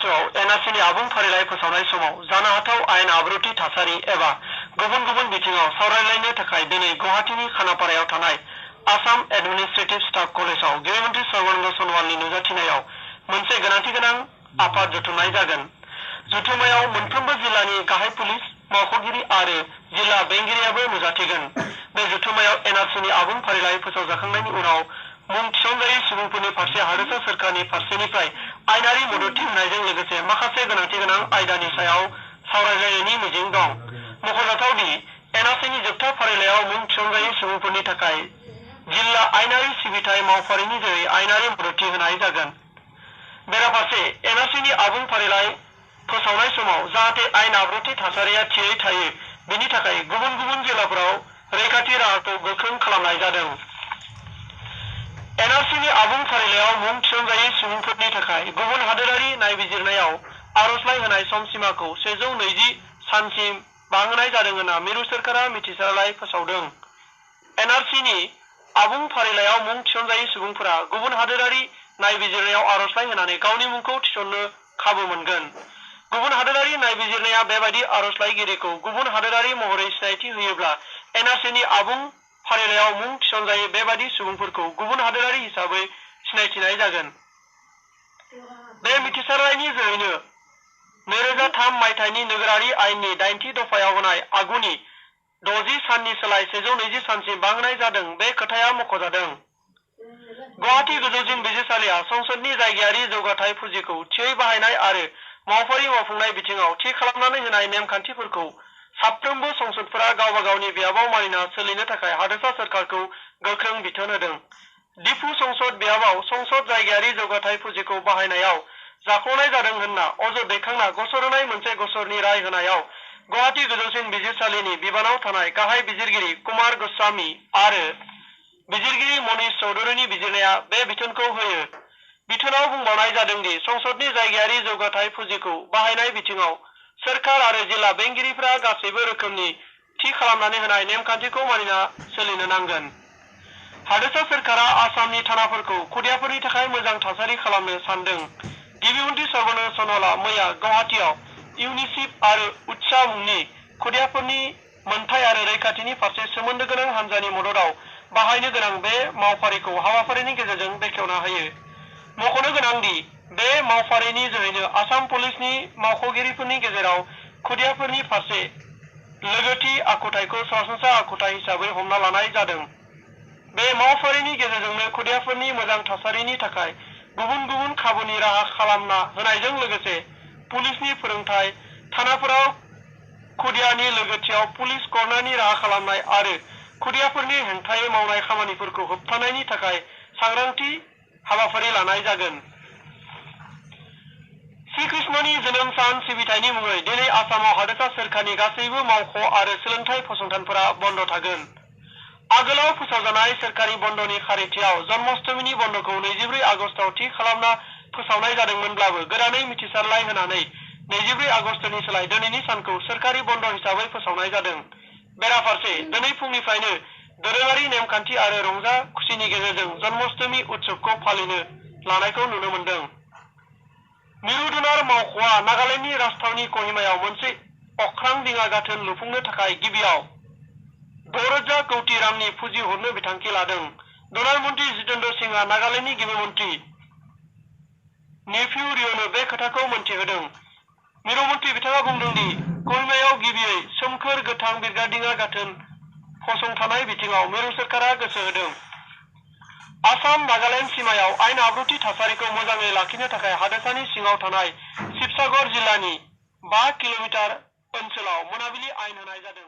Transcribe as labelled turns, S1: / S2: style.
S1: गोसोआव एनआरसिनि आबुं फारिलाइ फोसावनाय समाव जानो हाथाव आयेन आब्रुथि थासारि एबा गुबुन गुबुन बिथिङाव सावरायलायनो थाखाय दिनै गुवाहाटीनि खानापारायाव थानाय आसाम एडमिनिस्ट्रेटिभ स्टाफ कलेजाव गृह मन्थ्रि सर्बानन्द सन'वालनि नुजाथिनायाव मोनसे गोनांथि गोनां आफाद जथुमनाय जागोन। जथुम्मायाव मोनफ्रोमबो जिल्लानि गाहाय पुलिस मावख'गिरि आरो जिल्ला बेंगिरियाबो नुजाथिगोन। बे जथुम्मायाव एनआरसिनि आबुं फारिलाइ फोसावजाखांनायनि उनाव मुं थिसनजायै सुबुंफोरनि फारसे हादोरसा सोरखारनि फारसेनिफ्राय आयेनारि मददथि होनायजों लोगोसे माखासे गोनांथि गोनां आयदानि सायाव सावरायलायनायनि मिजिं दं। मख'जाथाव दि एनआरसिनि जोबथा फारिलाइयाव मुं थिसनजायै सुबुंफोरनि थाखाय जिल्ला आयेनारि सिबिथाय मावफारिनि जोहै आयेनारि मददथि होनाय जागोन। बेराफारसे एनआरसिनि आबुं फारिलाइ फोसावनाय समाव जाहाथे आयेन आब्रुथि थासारिया थियै थायो बेनि थाखाय गुबुन गुबुन जिल्लाफोराव रैखाथि राहाखौ गोख्रों खालामनाय जादों। एनआरसिनि आबुं फारिलाइयाव मुं थिसनजायै सुबुंफोरनि थाखाय गुबुन हादोरारि नायबिजिरनायाव आर'जलाइ होनाय समसिमाखौ 120 सानसिम बांहोनाय जादों होनना मिरु सोरखारा मिथिसारलाइ फोसावदों। एनआरसिनि आबुं फारिलाइयाव मुं थिसनजायै सुबुंफोरा गुबुन हादोरारि नायबिजिरनायाव आर'जलाइ होनानै गावनि मुंखौ थिसननो खाबु मोनगोन। गुबुन हादोरारि नायबिजिरनाया बेबादि आर'जलाइगिरिखौ गुबुन हादोरारि महरै सिनायथि होयोब्ला एनआरसिनि आबुं फारिलाइयाव मुं थिसनजायै बेबादि सुबुंफोरखौ गुबुन हादोरारि हिसाबै सिनायथिनाय जागोन। बे मिथिसारनायनि जोहैनो 2003 मायथाइनि नोगोरारि आयेननि 8थि दफायाव होनाय आगुनि 60 साननि सोलाय 120 सानसिम बांहोनाय जादों। बे खोथाया मख'जादों। गुवाहाटी गोजौसिन बिजिरसालिया संसदनि जायगायारि जौगाथाय फुजिखौ थियै बाहायनाय आरो मावफारि मावफुंनाय बिथिङाव थि खालामनानै होनाय नेमखान्थिफोरखौ साफ्रोमबो संसदफोरा गावबा गावनि बियाबाव मानिना सोलिनो थाखाय हादोरसा सोरखारखौ गोख्रों बिथोन होदों। दिफु संसद बियाबाव संसद जायगायारि जौगाथाय फुजिखौ बाहायनायाव जाख्ल'नाय जादों होनना अजद दैखांना गसर होनाय मोनसे गसरनि राय होनायाव गुवाहाटी गोजौसिन बिजिरसालिनि बिबानाव थानाय गाहाय बिजिरगिरि कुमार गोस्वामी आरो बिजिरगिरि मनीष चौधुरीनि बिजिरनाया बे बिथोनखौ होयो। बिथोनाव बुंबावनाय जादों दि संसदनि जायगायारि जौगाथाय फुजिखौ बाहायनाय बिथिङाव सोरखार आरो जिल्ला बेंगिरिफोरा गासैबो रोखोमनि थि खालामनानै होनाय नेमखान्थिखौ मानिना सोलिनो नांगोन। हादोरसा सोरखारा आसामनि थानाफोरखौ खुदियाफोरनि थाखाय मोजां थासारि खालामनो सानदों। गिबि मन्थ्रि सर्बानन्द सन'वालआ मैया गुवाहाटीआव इउनिसेफ आरो उत्सा मुंनि खुदियाफोरनि मोनथाय आरो रैखाथिनि फारसे सोमोन्दो गोनां हानजानि मददाव बाहायनो गोनां बे मावफारिखौ हाबाफारिनि गेजेरजों बेखेवना होयो। मख'नो गोनां दि बे मावफारिनि जोहैनो आसाम पुलिसनि मावख'गिरिफोरनि गेजेराव खुदियाफोरनि फारसे लोगोथि आखुथायखौ सरासनस्रा आखुथाय हिसाबै हमना लानाय जादों। बे मावफारिनि गेजेरजोंनो खुदियाफोरनि मोजां थासारिनि थाखाय गुबुन गुबुन खाबुनि राहा खालामना होनायजों लोगोसे पुलिसनि फोरोंथाय, थानाफोराव खुदियानि लोगोथियाव पुलिस कर्नारनि राहा खालामनाय आरो खुदियाफोरनि हेंथायै मावनाय खामानिफोरखौ होबथानायनि थाखाय सांग्रांथि हाबाफारि लानाय जागोन। श्रीकृष्णनि जोनोम सान सिबिथायनि मुङै दिनै आसामाव हादोरसा सोरखारनि गासैबो मावख' आरो सोलोंथाय फसंथानफोरा बन्द थागोन। आगोलाव फोसावजानाय सोरखारि बन्दनि खारिथियाव जन्माष्टमीनि बन्दखौ 24 आगस्टआव थि खालामना फोसावनाय जादोंमोनब्लाबो गोदानै मिथिसारलाइ होनानै 24 आगस्टनि सोलाय दिनैनि सानखौ सोरखारि बन्द हिसाबै फोसावनाय जादों। बेराफारसे दिनै फुंनिफ्रायनो दोरोङारि नेमखान्थि आरो रंजा खुसिनि गेजेरजों जन्माष्टमी उत्सवखौ फालिनो लानायखौ नुनो मोन्दों। मिरुदुलार मावख'आ नागालेन्डनि राजथावनि कहिमायाव मोनसे अख्रां दिङा गाथोन लुफुंनो थाखाय गिबियाव 6,000 कौटि रांनि पुँजी हरनो बिथांखि लादों। डनाल्ड मन्त्रि जितेन्द्र सिंहआ नागालेन्डनि गिबि मन्त्रि नेफ्यू रिअ'नो बे खोथाखौ मोनथिहोदों। मिरु मन्त्रि बिथाङा बुंदों दि कहिमायाव गिबियै सोमखोर गोथां बिरग्रादिङा गाथोन फसंथानाय बिथिङाव मिरु सोरखारा गोसो होदों। आसाम नागालेन्ड सिमायाव आयेन आब्रुथि थासारिखौ मोजाङै लाखिनो थाखाय हादोरसानि सिङाव थानाय शिबसागर जिल्लानि 5 किल'मिटार ओनसोलाव मोनाबिलि आयेन होनाय जादों।